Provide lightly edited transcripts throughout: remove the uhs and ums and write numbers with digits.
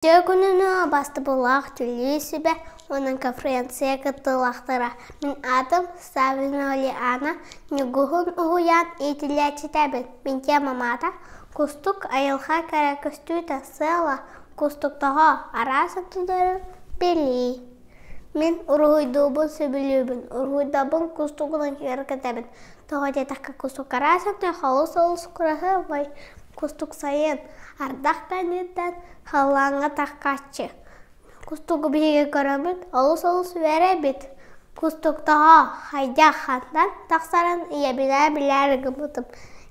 Үтүө күнүнү бастыбылаах дьүүллүүр сүбэ уонна конференция кыттыылаахтара. Мин аатым Саввина Лиана, Ньургуһун уһуйаан иитиллээччитэбин. Мин темам аата Кустук айылҕа кэрэ көстүүтэ сыала, кустук тоҕо араас өттүлэрин билии. Мин уруһуйдуубун сөбүлүүбүн, уруһуйдабын кустугунан киэргэтэбин. Тоҕо диэтэххэ кустук араас өттө олус-олус кыраһыабай. Кустук сайын ардах кэнниттэн халлааҥҥа таххааччы. Кустугу биһиги көрөбүт, олус-олус үөрэбит. Кустук тоҕо, хайдах, хантан тахсарын ийэбинээн билээри гыммытым.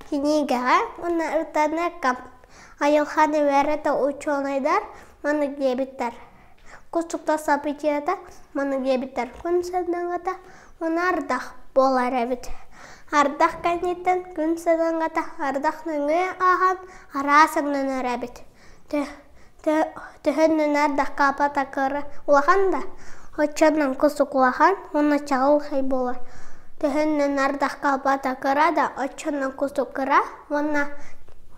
Кинигэҕэ уонна ырытаныкка айылҕаны үөрэтэ учуонайдар маннык диэбиттэр. Кустуктар событиета маннык диэбиттэр. Күн сардаҥата уонна ардах буолар эбит. Ардах кэнниттэн күн сардаҥата ардах нөҥүө ааһан араас өҥнөнөр эбит. Төһөннөн ардахха апата улахан да, оччонон кустук улахан уонна чаҕылхай буолар. Төһөннөн ардахха апата кыра да, оччонон кустук кыра уонна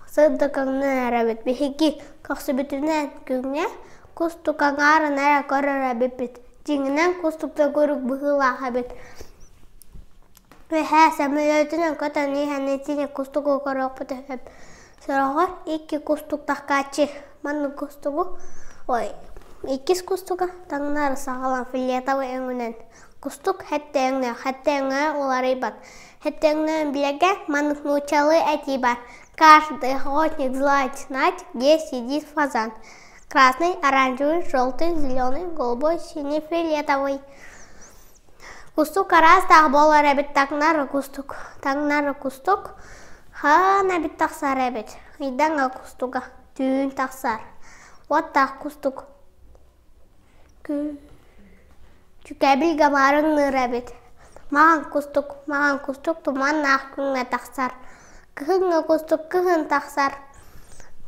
сырдык өҥнөнөр эбит. Биһиги көхсүбүтүнэн күҥҥэ кустук аҥаарын эрэ көрөр эбиппит. Дьиҥинэн кустук да көрүк быһыылаах эбит. Үөһээ сөмөлүөтүнэн көтөн иһэн итини кустугу көрүөхпүт сөп. Сороҕор икки кустук таххааччы. Маннык кустугу ой иккис кустуга таҥнары саҕалаан фиолетовай өҥүнэн. Кустук сэттэ өҥнөөх, сэттэ өҥө уларыйбат. Сэттэ өҥнөөн билэргэ маннык нууччалыы этии баар. Каждый охотник желает знать, где сидит фазан. Красный, оранжевый, желтый, зеленый, голубой, синий, фиолетовый. Кустук араастаах буолар эбит таҥнары кустук, таҥнары кустук хаан эбит тахсар эбит, ыйдаҥа кустуга түүн тахсар, уоттаах кустук Дьүкэбил гамаарыҥныыр эбит, маҥан кустук, маҥан кустук туманнаах күҥҥэ тахсар, кыһыҥҥы кустук кыһын тахсар.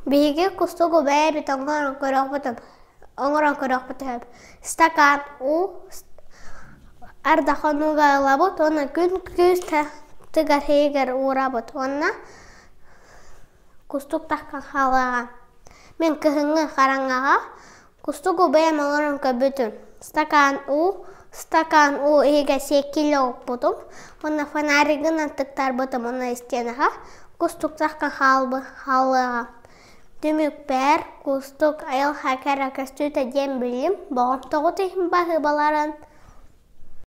Биһиги кустугу бэйэбит оҥорон көрүөхпүтүн оҥорон көрүөхпүтүн сөп. Стакан уу ардах оннуга ылабыт уонна күн күүс тыгар иһигэр уурабыт уонна кустук таххан хаалыаҕа. Мин кыһыҥҥы хараҥаҕа Кустугу бэйэм оҥорон көрбүтүм. Стакан уу, стакан уу иһигэр сиэккилэ укпутум уонна фонаригынан тыктарбытым уонна истиэнэҕэ кустук таххан хаалыаҕа. Түмүкпэр кустук айылҕа кэрэ көстүүтэ диэн билим, болҕомтоҕут иһин баһыыбаларын.